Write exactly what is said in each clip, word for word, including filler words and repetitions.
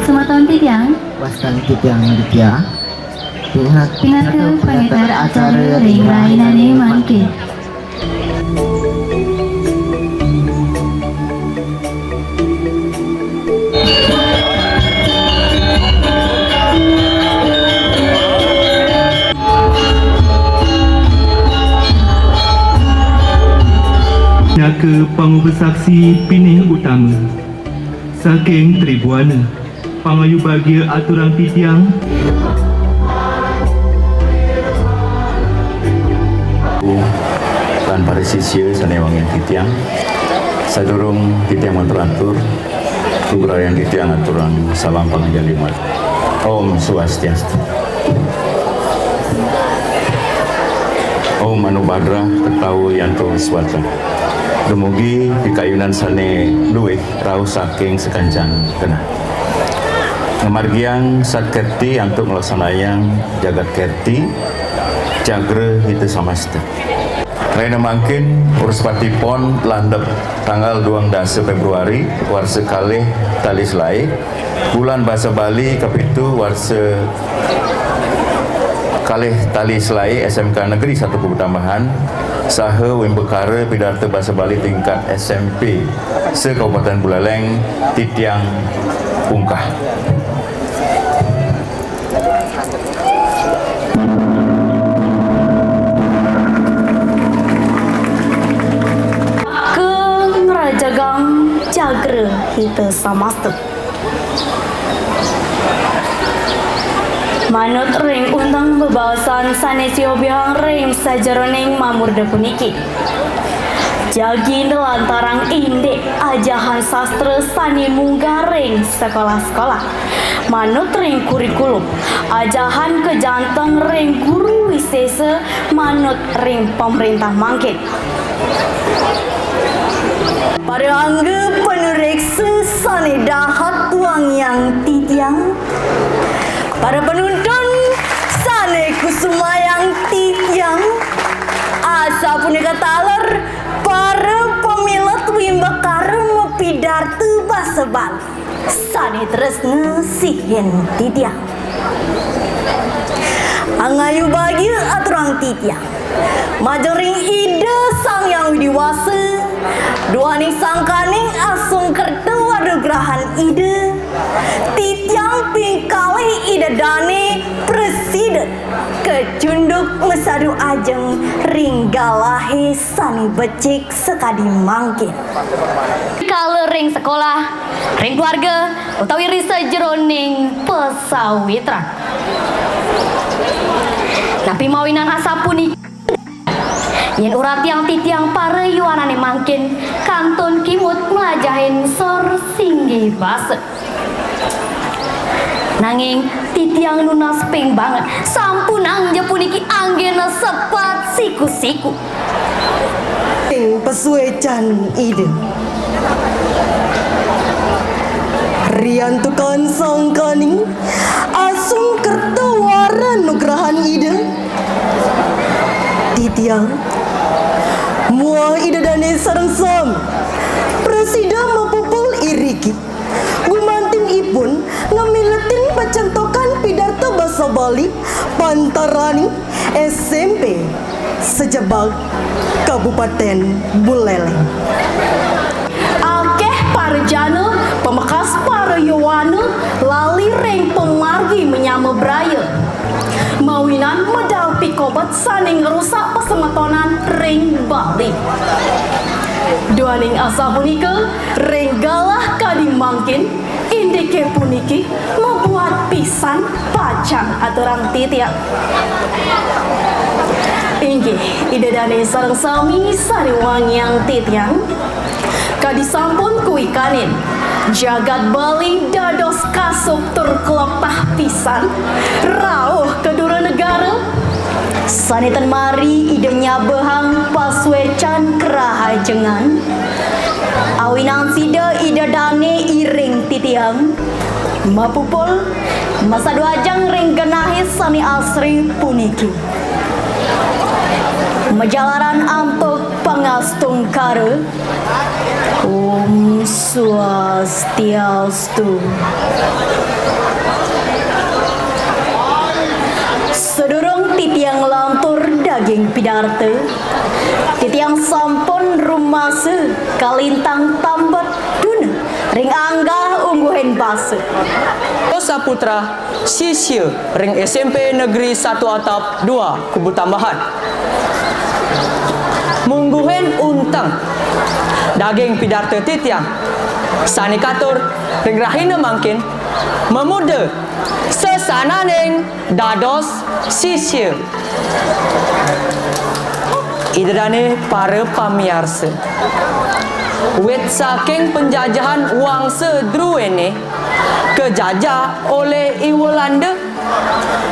Semeton titiang. Wastan titiang Ditya. Pinaka, pinaka pangénter acara ring rahinane mangkin. Pinaka pangupasaksi pinih utama saking Tribuana. Pangayubagia aturang titiang. Lan para sisia sane wangiang titiang, sadurung titiang matur-atur, lugrayang titiang aturang salam panganjali mat. Om Swastiastu. Om Anubhadrah Ketawa Yanto Swata. Dumugi pikayunan sane luih rauh saking sakancan genah. Ngamargiang Sat Kerthi antuk nglaksanayang Jagat Kerthi, Jagra Hita Samasta. Rahina mangkin, Wrespati Pon landep tanggal duang dasa Februari, warsa kalih tali selaé, Bulan Basa Bali kapitu, warsa kalih tali selaé, S M K Negeri Satu Pabutambahan, saha wimbakara pidarta basa Bali tingkat S M P se-Kabupaten Buleleng, titiang pungkah. Ka ngrajagang Jagra Hita Samasta. Manut ring unteng bebaosan sane siobihang ring sajeroning mamurda puniki, jagi nelantarang indik ajahan sastra sane munggah ring sekolah-sekolah. Manut ring kurikulum, ajahan kajanteng ring guru wisesa manut ring pamrentah mangkin. Para angga panureksa sane dahat wangiang titiang, para panuntun sane kusumayang titiang, asapunika taler para pamilet wimbakara mapidarta basa Bali sane tresna sihin titiang. Angayubagia aturang titiang majeng ring Ida Sang Hyang Widi Wasa, duaning sangkaning asung kerta wadugrahan Ida, titiang ping kalih Ida Dane prasida kacunduk masadu ajeng ring galahe sane becik sakadi mangkin. Kala ring sekolah, ring keluarga, utawi ring sajeroning pasawitran. Napi mawinan asapunika? Yen uratiang titiang para yuanane mangkin kantun kimud mlajahin sor singgih basa. Nanging titiang nunas ping banget, sampunang ja puniki anggena sepat siku-siku. Ing pasuecan Ida. Riantukan sangkaning asung kerta wara nugrahan Ida. Titiang muah Ida dane sareng sami prasida mapupul iriki. Gumantin ipun ngamiletin pacentokan pidarta basa Bali pantaraning S M P sajebag Kabupaten Buleleng. Akeh para jana, pamekas para yowana, lali ring pamargi manyama braya. Mawinan medal pikobet sane ngrusak pasemetonan ring Bali. Duaning asapunika, ring galah kadi mangkin, indike puniki mabuat pisan pacang aturang titiang. Inggih, Ida dane sareng sami sane wangiang titiang. Kadi sampun kuikanin, jagat Bali dados kasuk tur klepah pisan, rauh ka dura negara. Sane ten mari Ida nyabehang pasuecan kerahajengan. Awinan sida Ida dane iring titiang mapupul masadu ajeng ring genahe sane asri puniki. Majalaran antuk pangastungkara, Om Swastiastu. Sadurung titiang nglantur daging pidarta, titiang sampun rumasa kalintang tambet duna ring anggah ungguhing basa. Saputra sisya ring S M P Negeri Satu Atap Dua Kubutambahan. Mungguhin unteng daging pidarta titiang sane katur ring rahina mangkin, mamuda sesananing dados sisya. Ida dane para pamiarsa, wit saking penjajahan wangsa druene kajajah olih I Walanda,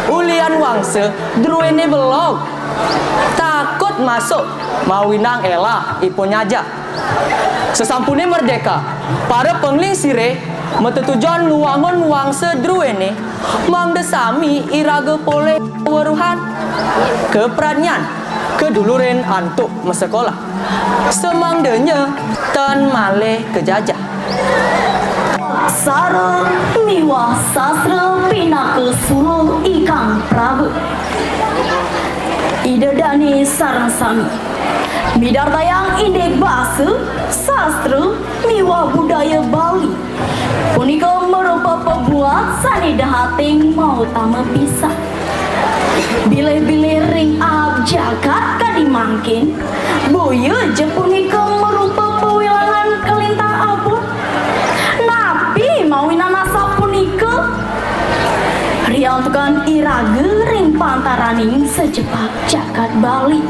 ulian wangsa druene belog, takut masuk, mawinang elah ipun nyajah. Sasampune merdeka, para panglingsire matetujon ngwangun wangsa druene, mangda sami iraga polih kaweruhan, kapradnyan, kadulurin antuk masekolah. Samangdanya tan malih kajajah. Aksara miwah sastra pinaka suluh ikang praba. Ida dane sareng sami midartayang indik basa, sastra, miwah budaya Bali. Punika marupa pabuat sane dahating mautama pisan. Bilih-bilih ring aab jagat kadi mangkin, boya ja punika marupa pawilangan kalintang abot. Napi mawinan asapunika? Riantukan iraga ring pantaraning sajebag jagat Bali.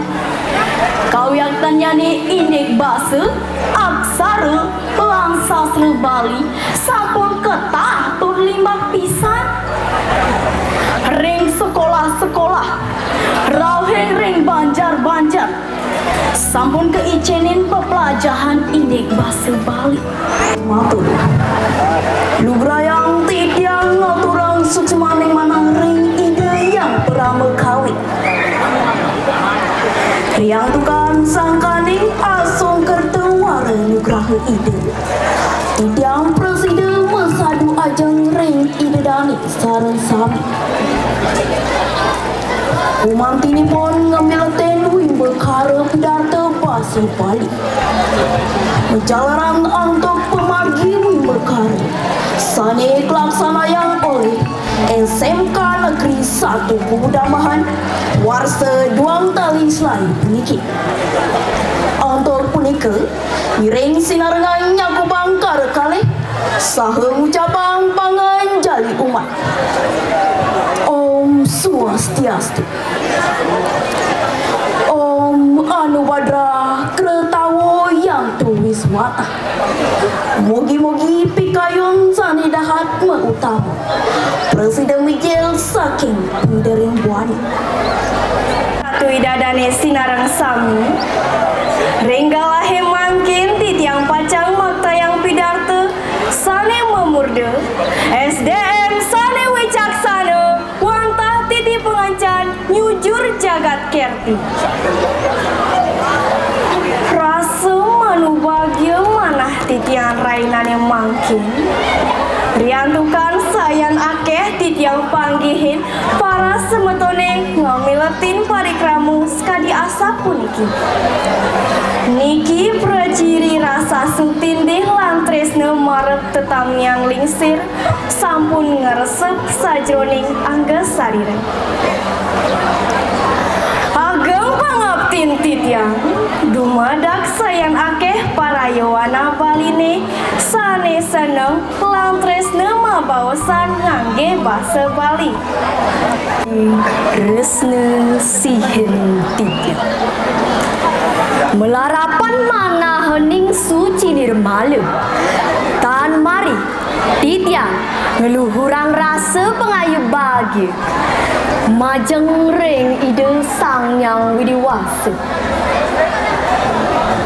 Kawiaktannyane indik basa, aksara, lan sastra Bali sampun ketah tur limbak pisan. Ring sekolah-sekolah, rauhing ring banjar-banjar, sampun kaicenin peplajahan indik basa Bali. Matur. Lugrayang titiang ngaturang suksmaning manah ring Ida Hyang Parama Kawi. Riantukan sangkaning asung kerta wara nugraha Ida, titiang prasida masadu ajeng ring Ida dane sareng sami. Gumantinipun ngamiletin wimbakara pidarta basa Bali. Majalaran antuk pamargi wimbakara sane kalaksanayang olih S M K Negeri Satu Kubutambahan, warsa duang tali selae puniki. Antuk punika, ngiring sinarengan nyakupang kara kalih saha ngucapang panganjali umat. Om Swastiastu. Om Anubhadra Kretawo Yantu. Swata. Mogi-mogi pikayun sane dahat mautama. Presiden Wijil saking Pundering Buana. Ratu Ida dane sinareng sami. Ring galahe mangkin titiang pacang maktayang pidarta sane mamurda S D M sane wicaksana wantah titi pangancan nyujur jagat kerti. Rasa manubagya manah titiang rainane mangkin. Riantukan sayan akeh titiang panggihin para semetone ngamiletin parikrama sakadi asapuniki. Niki praciri rasa sutindih lan tresna marep tetamiang lingsir sampun ngresep sajroning angga sarira. Ageng pangaptin titiang, dumadak sayan akeh para yowana Baline sane seneng lan tresna mabaosan ngangge basa Bali. Tresna sihin titiang. Malarapan manahaning suci nirmala. Tan mari titiang ngluhurang rasa pangayu bagia majeng ring Ida Sang Hyang Widi Wasa.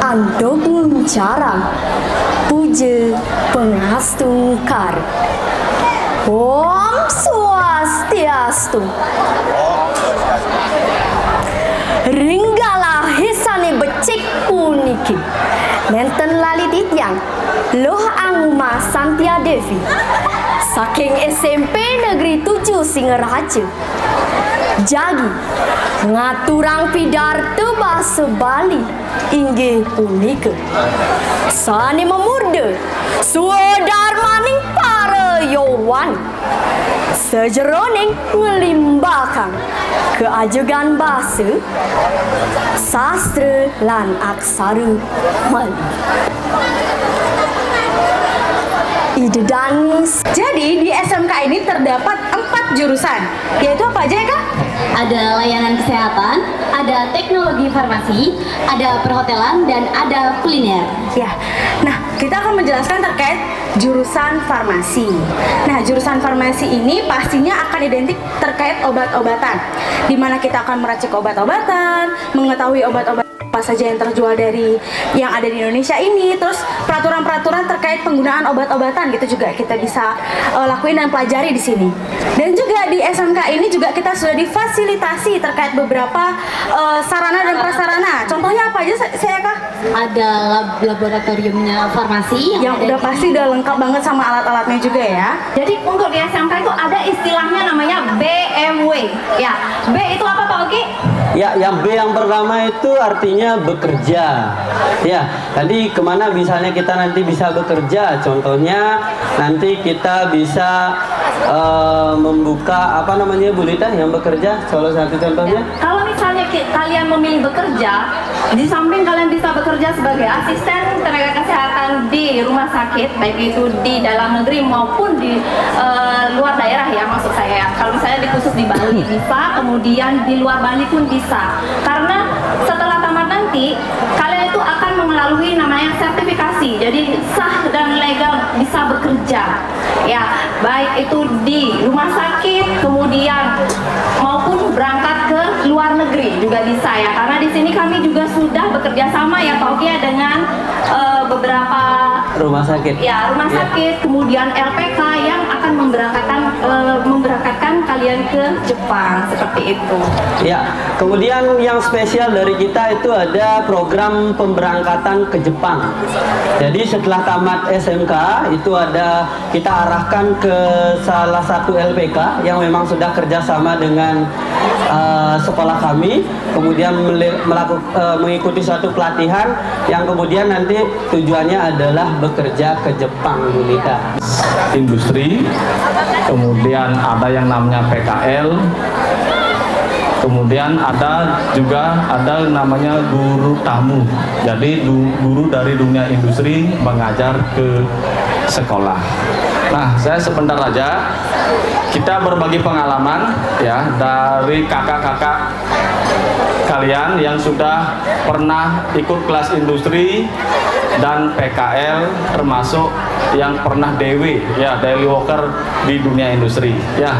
Antuk nguncarang puja pangastungkara. Om Swastiastu. Ring galahe sane becik puniki, nenten lali titiang Luh Anguma Santia Devi saking S M P Negeri Tujuh Singaraja. Jagi ngaturang pidarta basa Bali inggih punika sane mamurda swadarmaning para yowan sajeroning nglimbakang kaajegan basa, sastra lan aksara Bali. Ida danis. Jadi di S M K ini terdapat empat jurusan, yaitu apa aja ya, Kak? Ada layanan kesehatan, ada teknologi farmasi, ada perhotelan, dan ada kuliner. Ya, nah, kita akan menjelaskan terkait jurusan farmasi. Nah, jurusan farmasi ini pastinya akan identik terkait obat-obatan, di mana kita akan meracik obat-obatan, mengetahui obat-obat apa saja yang terjual dari yang ada di Indonesia ini, terus peraturan-peraturan terkait penggunaan obat-obatan gitu juga kita bisa eh, lakuin dan pelajari di sini. Dan juga di S M K ini juga kita sudah difasilitasi terkait beberapa eh, sarana dan prasarana. Contohnya apa aja, saya, Kak? Ada lab laboratoriumnya farmasi yang, yang udah di pasti udah lengkap banget sama alat-alatnya juga ya. Jadi untuk di S M K itu ada istilahnya namanya B M W. Ya, B itu apa, Pak Oki? Ya, yang B yang pertama itu artinya bekerja. Ya, jadi kemana misalnya kita nanti bisa bekerja? Contohnya nanti kita bisa eh, membuka apa namanya, Bu Lita, yang bekerja, salah satu contohnya. Kalau misalnya kalian memilih bekerja, di samping kalian bisa bekerja sebagai asisten tenaga kesehatan di rumah sakit, baik itu di dalam negeri maupun di uh, luar daerah ya, maksud saya. Kalau misalnya di khusus di Bali bisa, kemudian di luar Bali pun bisa. Karena setelah tamat nanti, kalian itu akan melalui namanya sertifikasi. Jadi sah dan legal bisa bekerja. Ya, baik itu di rumah sakit, kemudian maupun berangkat ke luar negeri juga bisa ya. Karena di sini kami juga sudah bekerja sama ya, Pak Oki, ya, dengan uh, beberapa rumah sakit. Ya, rumah ya. Sakit, kemudian L P K yang akan memberangkatkan uh, memberangkatkan kalian ke Jepang seperti itu. Ya, kemudian yang spesial dari kita itu ada program pemberangkatan ke Jepang. Jadi setelah tamat S M K itu ada kita arahkan ke salah satu L P K yang memang sudah kerjasama dengan uh, sekolah kami, kemudian melakukan uh, eh, mengikuti suatu pelatihan yang kemudian nanti tujuannya adalah bekerja ke Jepang, Yunita. Industri, kemudian ada yang namanya P K L, kemudian ada juga ada namanya guru tamu. Jadi guru dari dunia industri mengajar ke sekolah. Nah, saya sebentar aja kita berbagi pengalaman ya dari kakak-kakak kalian yang sudah pernah ikut kelas industri dan P K L, termasuk yang pernah D W, ya, daily worker di dunia industri, ya.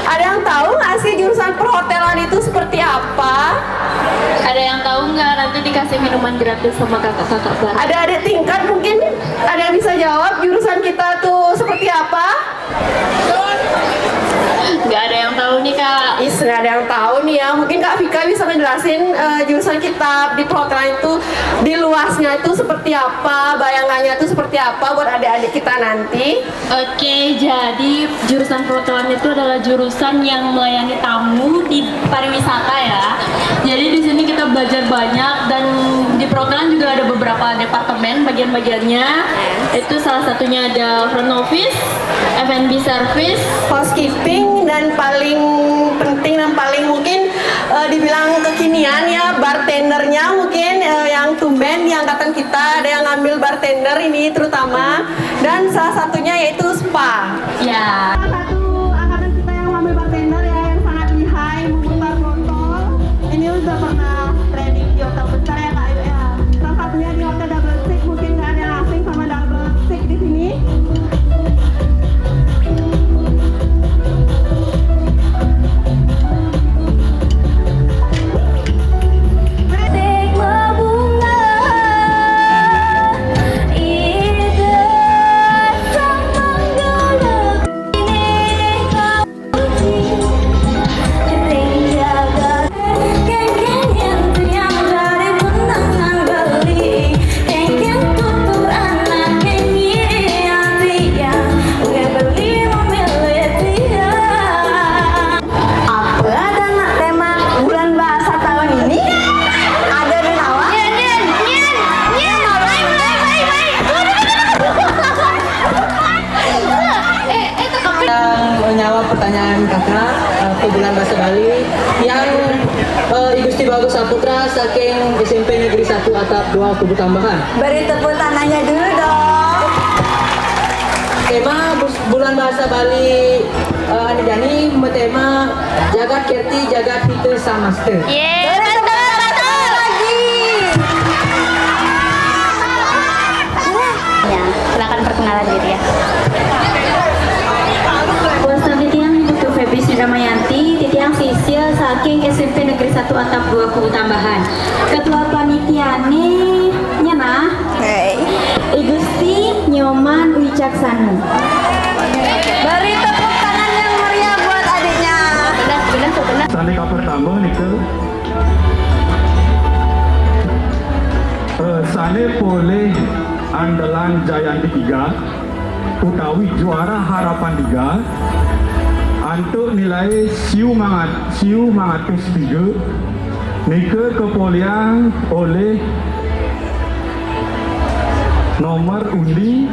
Ada yang tahu nggak sih jurusan perhotelan itu seperti apa? Ada yang tahu nggak? Nanti dikasih minuman gratis sama kakak-kakak baru. Ada adik tingkat mungkin ada yang bisa jawab jurusan kita tuh seperti apa? Nggak ada yang tahu nih, Kak. Is, nggak ada yang tahu nih ya. Mungkin Kak Vika bisa ngejelasin eh, jurusan kita di perhotelan itu, di luasnya itu seperti apa, bayangannya itu seperti apa buat adik-adik kita nanti. Oke, jadi jurusan perhotelan itu adalah jurusan yang melayani tamu di pariwisata, ya. Jadi di sini kita belajar banyak, dan di perhotelan juga ada beberapa departemen, bagian-bagiannya. Itu salah satunya ada front office, F and B service, housekeeping, dan paling penting dan paling mungkin eh, dibilang kekinian ya, bartendernya mungkin eh, yang tumben di angkatan kita ada yang ngambil bartender ini terutama, dan salah satunya yaitu spa. Ya. Salah satu angkatan kita yang ngambil bartender ya, yang sangat lihai memutar botol. Ini udah pernah training di hotel besar ya, Kak Ayu, ya. Salah satunya di hotel Double Six, mungkin nggak ada yang asing sama Double Six di sini. Apa ada nak tema bulan bahasa tahun ini? Ada di bawah? Nyen, nyen, nyen, nyen. Baik, baik, baik, baik. Aduh, aduh, aduh, aduh. Eh, eh, tetap. Yang menjawab pertanyaan kakak eh, ke bulan bahasa Bali yang eh, I Gusti Bagus Saputra saking S M P Negeri Satu Atap Dua Kubu Tambahan. Beri tepuk tangannya dulu dong. Tema bus- bulan bahasa Bali eh, anu jani bertema Jagat Kerti Jagat Hita Samasta. Yeay, betul, betul. Lagi. Ya, silakan perkenalan diri ya. Puasa titiang itu Feby Sri Damayanti, titiang sisya saking S M P Negeri Satu Atap Dua Kubu Tambahan. Ketua panitiane nyenah. Hey. I Gusti Nyoman Wicaksana. Beri tepuk tangan yang meriah buat adiknya. Benar, benar, benar. Sane kapertama nika eh, sane polih andalan Jayanti Tiga utawi juara harapan tiga antuk nilai siu mangat siu mangatus tiga nika kepoliang oleh nomor undi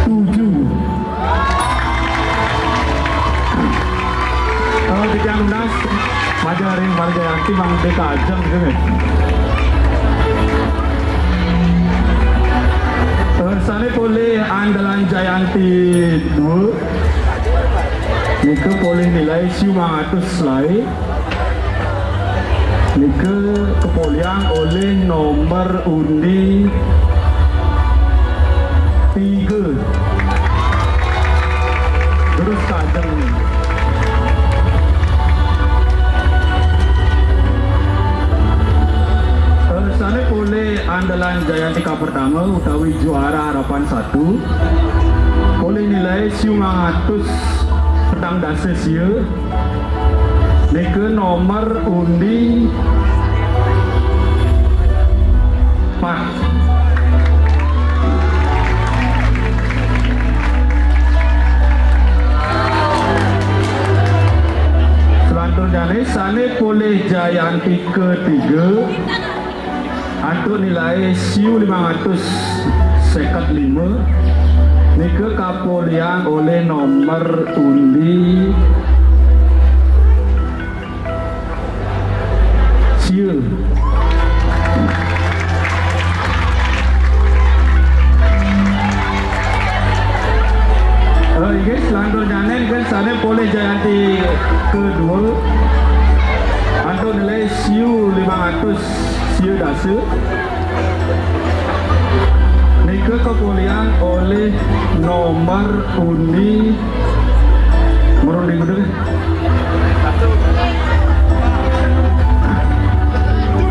tujuh. Kalau tiga lunas, maja ring warga Yanti mang deka ajeng gitu. Eh, sane polih andalan Jayanti dua nika polih nilai siu mangatus lai. Nika kepoliang oleh nomor undi tiga. Terus kajeng ni. Eh, sane polih andalan Jayantika pertama utawi juara harapan satu. Polih nilai siu mangatus petang dasa sia. Nika nomor undi empat. Selanjutnya nih, sane polih Jayanti ketiga. Antuk nilai siu lima ratus seket lima, nika kapoliang oleh nomor undi sia. Eh, inggih, selanjutnya nen kan sane polih Jayanti kedua. Antuk nilai siu limang atus sia dasa. Nika kapolihan olih nomor undi, nomor undi kuda.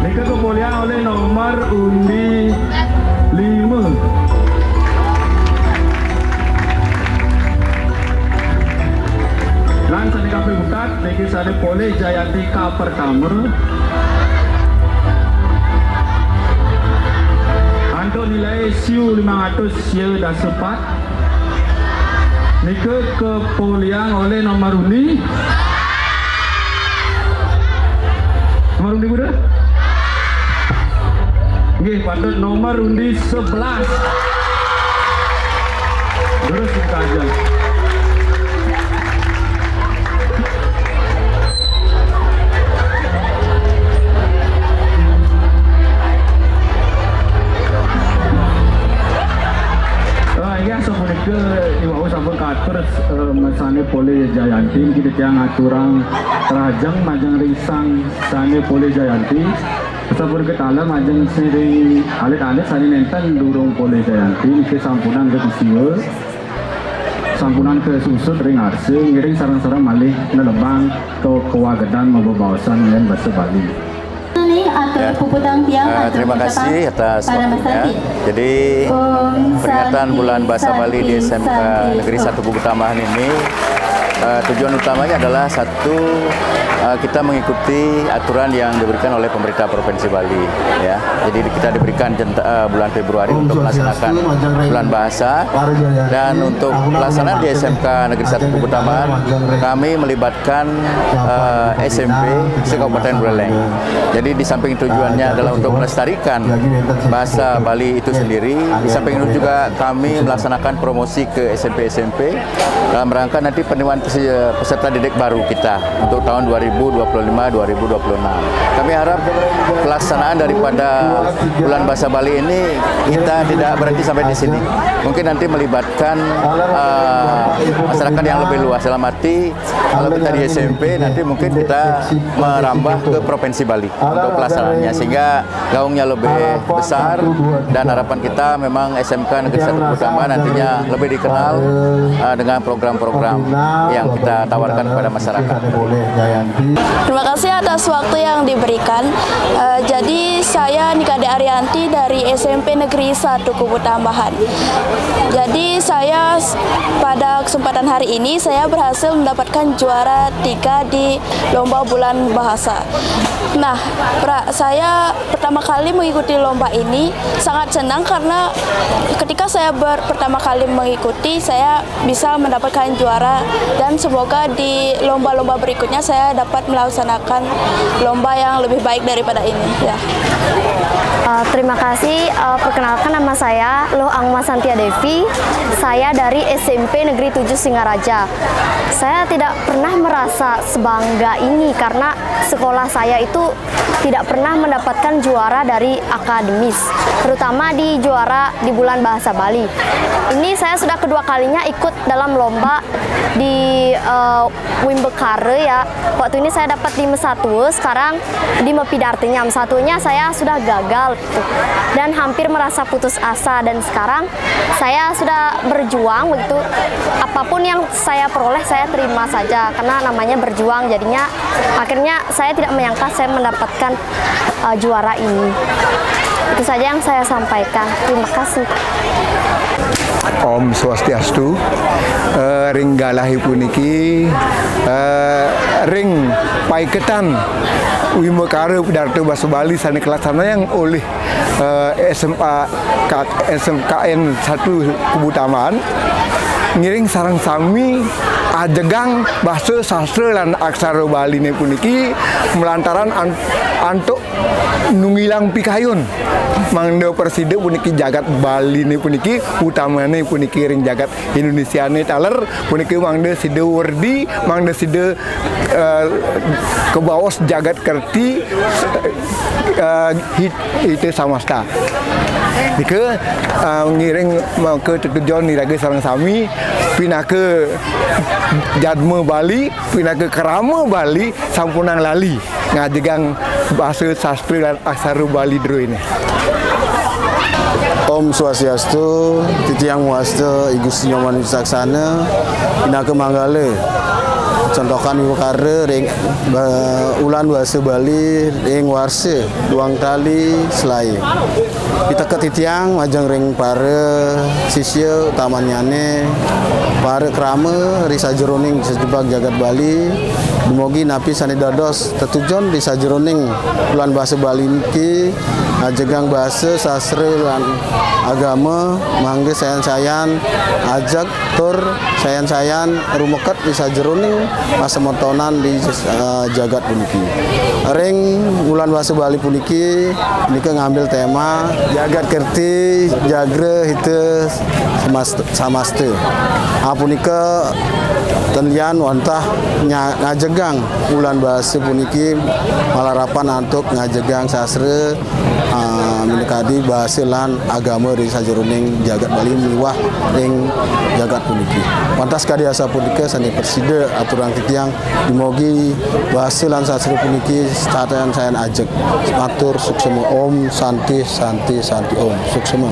Nika kapolihan olih nomor undi lima. Lan sane kaping empat, niki sane polih Jayanti ka pertama. Antuk nilai siu limang atus sia dasa pat. Nika kapolihan olih nomor undi. Nomor undi kuda? Nggih, patut nomor undi sebelas. Terus kita aja. Ah, iya, sapunika iwau sampun katur, eh, sane polih Jayanti, kita tiang aturang rahajeng majeng ring sang sane polih Jayanti. Sapunika taler majeng sing ring alit-alit sane nenten durung polih Jayanti, niki sampunang katusia, sampunang kasusut ring arsa, ngiring sareng-sareng malih nelebang ka kawagedan mabebaosan len basa Bali. Nih, atur puputang tiang, eh, atur terima kasih atas waktunya. Jadi, peringatan Bulan Bahasa Bali di S M K Negeri Satu Kubutambahan ini, eh, tujuan utamanya adalah satu, eh, kita mengikuti aturan yang diberikan oleh pemerintah Provinsi Bali, ya. Jadi, kita diberikan jenta-, eh, bulan Februari untuk melaksanakan Bulan Bahasa. Dan untuk pelaksanaan di S M K Negeri Satu Kubutambahan, kami melibatkan, eh, S M P se-Kabupaten Buleleng. Jadi, di samping tujuannya adalah untuk melestarikan bahasa Bali itu sendiri, di samping itu juga kami melaksanakan promosi ke S M P-S M P dalam rangka nanti penerimaan pese-, peserta didik baru kita untuk tahun dua ribu dua puluh lima dua ribu dua puluh enam. Kami harap pelaksanaan daripada Bulan Bahasa Bali ini kita tidak berhenti sampai di sini. Mungkin nanti melibatkan, eh, masyarakat yang lebih luas, dalam arti kalau kita di S M P, nanti mungkin kita merambah ke Provinsi Bali untuk pelaksanaannya, sehingga gaungnya lebih besar, dan harapan kita memang S M K Negeri Satu Kubutambahan nantinya lebih dikenal, eh, dengan program-program yang kita tawarkan kepada masyarakat. Terima kasih atas waktu yang diberikan. Eh, jadi, saya Nika De Arianti dari S M P Negeri Satu Kubutambahan. Jadi, saya s-, pada kesempatan hari ini, saya berhasil mendapatkan juara tiga di lomba Bulan Bahasa. Nah, pra-, saya pertama kali mengikuti lomba ini sangat senang karena ketika saya ber-, pertama kali mengikuti, saya bisa mendapatkan juara, dan semoga di lomba-lomba berikutnya saya dapat melaksanakan lomba yang lebih baik daripada ini, ya. Eh, terima kasih. Eh, perkenalkan, nama saya Luh Angma Santia Devi. Saya dari S M P Negeri Tujuh Singaraja. Saya tidak pernah merasa sebangga ini karena sekolah saya itu tidak pernah mendapatkan juara dari akademis, terutama di juara di Bulan Bahasa Bali. Ini saya sudah kedua kalinya ikut dalam lomba di, eh, Wimbekara, ya. Waktu ini saya dapat di Mesatua, sekarang di Mepidartanya. Mesatuanya saya sudah gagal gitu, dan hampir merasa putus asa, dan sekarang saya sudah berjuang begitu. Apapun yang saya peroleh, saya terima saja karena namanya berjuang. Jadinya, akhirnya saya tidak menyangka saya mendapatkan, eh, juara ini. Itu saja yang saya sampaikan. Terima kasih. Om Swastiastu. Eh, ring galahe puniki, eh, ring paiketan Wimbekara Pidarta Basa Bali sane kalaksanayang olih, eh, S M A, K-, S M K N Satu Kubutambahan, ngiring sareng sami ajegang basa sastra lan aksara Baline puniki malantaran an-, antuk nunggilang pikayun mangda prasida puniki jagat Baline puniki, utamane puniki ring jagat Indonesiane taler puniki, mangda sida werdi, mangda sida, eh, kabaos jagat kerti, eh, hit-, hita samasta. Nika, eh, ngiring maka tetujon iraga sareng sami pinaka Jadma Bali, pinaka krama Bali, sampunang lali ngajegang basa sastra lan aksara Bali druéné. Om Swastiastu, titiang mawasta I Gusti Nyoman Wicaksana, pinaka manggala contokan wiwekara ring ba, ulan basa Bali ring warsa duang tali selaé. Piteket titiang majeng ring para sisya utamannyané, para krama ri sajeroning sajebag jagat Bali, dumugi napi sané dados tetujon ri sajeroning ulan basa Bali niki, ngajegang basa, sastra lan agama, mangda sayan-sayan ajeg tur sayan-sayan rumeket ri sajeroning pasemetonan di, eh, jagat puniki. Ring ulan basa Bali puniki, nika ngambil tema Jagat Kerthi Jagra Hita Samasta. Samasta. Ah, punika ten lian wantah nya-, ngajegang ulan basa puniki malarapan antuk ngajegang sastra, ah, minakadi basa lan agama ri sajeroning jagat Bali miwah ring jagat puniki. Wantah sakadi asapunika sané prasida aturang titiang, dumugi basa lan sastra puniki sayan-sayan ajeg. Matur suksma. Om Santi, Santi, Santi Om. Suksma.